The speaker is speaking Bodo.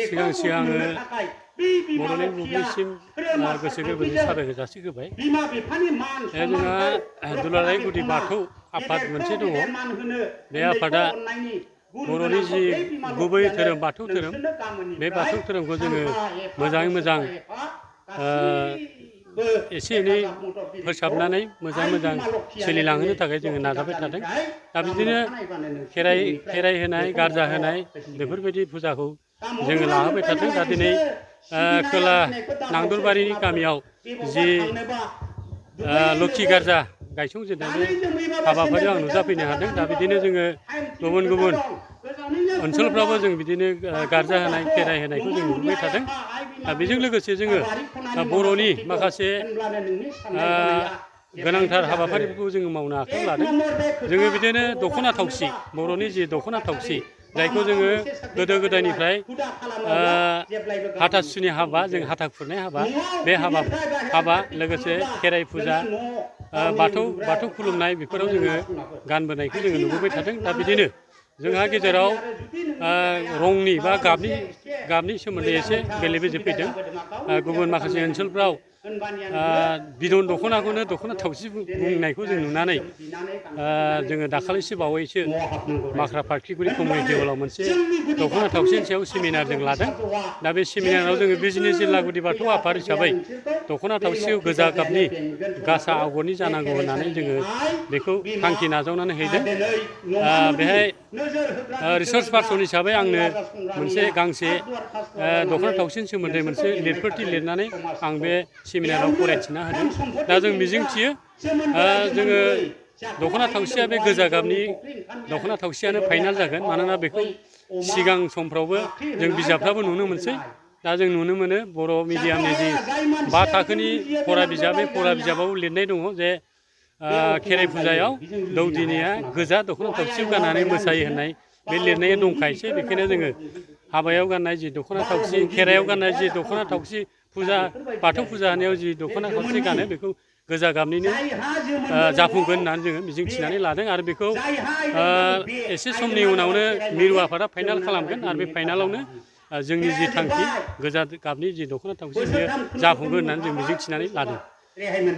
सिगां सिगां बड'लेण्ड बुब्लिसिम गोसो गोरबोनि साबायखर जासिहोबाय। जोंहा दुलाराय गुदि बाथौ आफाद मोनसे दङ। बे आफादा बर'नि जि गुबै धोरोम बाथौ धोरोम, बे बाथौ धोरोमखौ जोङो मोजाङै मोजां एसे एनै फोसाबनानै मोजाङै मोजां सोलिलांहोनो थाखाय जोङो नाजाबाय थादों। दा बिदिनो खेराइ होनाय, गारजा होनाय बेफोरबायदि फुजाखौ जोङो लाहोबाय थादों। दा दिनै खोला नांदलबारिनि गामियाव जि लोक्षि गारजा गायसंजेननाय बे हाबाफारियाव आं नुजाफैनो हादों। दा बिदिनो जोङो गुबुन गुबुन ओनसोलफ्रावबो जों बिदिनो गारजा होनाय, खेराइ होनायखौ जों नुबाय थादों। दा बेजों लोगोसे जोङो बर'नि माखासे गोनांथार हाबाफारिफोरखौ जोङो मावनो आखायाव लादों। जोङो बिदिनो दख'ना थावसि, बर'नि जि दख'ना थावसि, जायखौ जोङो गोदो गोदायनिफ्राय हाथासुनि हाबा, जों हाथा खुरनाय हाबा, बे हाबा लोगोसे खेराइ फुजा, बाथौ खुलुमनाय, बेफोराव जोङो गानबोनायखौ जोङो नुबोबाय थादों। दा बिदिनो जोंहा गेजेराव रंनि बा गाबनि सोमोन्दै एसे बेले बेजे फैदों। गुबुन माखासे ओनसोलफ्राव बिदन दख'नाखौनो दख'ना थावसि बुंनायखौ जों नुनानै जोङो दाखालिसो बावैसो माख्रा पार्टिकुलि कमिउनिटि हलाव मोनसे दख'ना थावसिनि सायाव सेमिनार जों लादों। दा बे सेमिनाराव जोङो बिजिनि जिल्ला गुदि बाथौ आफाद हिसाबै दख'ना थावसिखौ गोजा गाबनि गासा आगरनि जानांगौ होननानै जोङो बेखौ थांखि नाजावनानै हैदों। बेहाय रिसार्च पार्सन हिसाबै आंनो मोनसे गांसे दख'ना थावसिनि सोमोन्दै मोनसे लिरफोरथि लिरनानै आं बे सेमिनाराव फरायथिना होदों। दा जों मिजिंथियो जोङो दख'ना थावसिया बे गोजा गाबनि दख'ना थावसियानो फाइनाल जागोन। मानोना बेखौ सिगां समफ्रावबो जों बिजाबफ्राबो नुनो मोनसै। दा जों नुनो मोनो बर' मिडियामनि जि 5 थाखोनि फरा बिजाब, बे फरा बिजाबाव लिरनाय दङ जे खेराइ फुजायाव दौदिनिया गोजा दख'ना थावसिखौ गाननानै मोसायो होननाय बे लिरनाया दंखायोसै। बेखायनो जोङो हाबायाव गाननाय जि दख'ना थावसि, खेराइयाव गाननाय जि दख'ना थावसि, बाथौ फुजा होनायाव जि दख'ना थावसि गानो, बेखौ गोजा गाबनिनो जाफुंगोन होननानै जोङो मिजिंथिनानै लादों। आरो बेखौ एसे समनि उनावनो मिरु आफादा फाइनाल खालामगोन। आरो बे फाइनालावनो जोंनि जि थांखि गोजा गाबनि जि दख'ना थावसि, बेयो जाफुंगोन होननानै जों मिजिंथिनानै लादों।